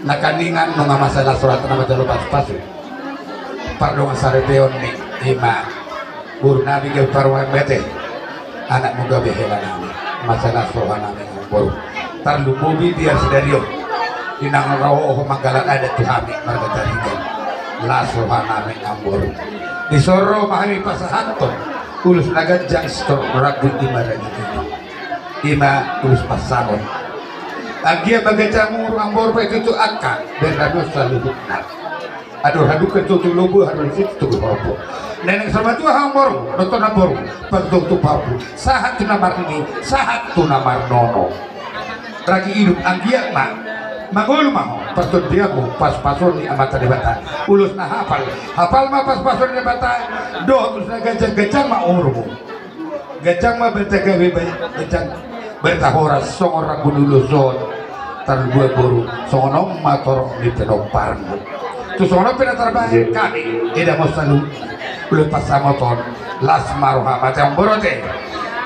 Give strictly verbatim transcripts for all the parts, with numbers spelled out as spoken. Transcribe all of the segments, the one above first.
Na kaningan nunga mansai las rohanta na manjalo pasupasu. Pardongan saripeon ni ima boru nami gabe parumaen mate. Anakmu gabe hela nami. Mansai las roha nami amangboru. Tarlumobi di ari sadari on. Inang ro ho manggalar adat tu hami marga Tarigan. Las roha nami amangboru. Dison ro ma hami pasahathon ulos na ganjang sitorop rambu ima ragit i. Ima ulos pansamotan. Anggiat ma ganjang umur amangboru, paihutihut angka, bernanos saluhutna. Andor hadungka tutu lobo, andor sititi tutu horbo. Nenek sama tua amangboru, nonton amangboru, patutu pahompu. Sahat tu na marnini, sahat tu na marnono. Ragi idup anggiat ma. Mangolu ma ho, pasahaton diamu, pasupasu ni Amanta Debata. Ulos na hapal, hapal ma pasupasu ni Debata. Dohot ulos na ganjang, ganjang ma umurmu. Ganjang ma balintang gabe, ganjang balintang horas, songon rambu ni ulos on. Tarlumobi boru, songon on ma torop ni pinomparmu. Tu songon on pe na tarbahen hami, eda ma saluhutna. Ulos pansamotan, las ma roha, mate amangboru ate.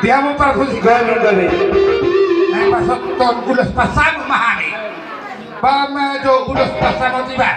Diamu parhus. Gabe, gabe. Na pasahathon ulos pansamotan ma hami. Bahen ma jo ulos pansamotan iba.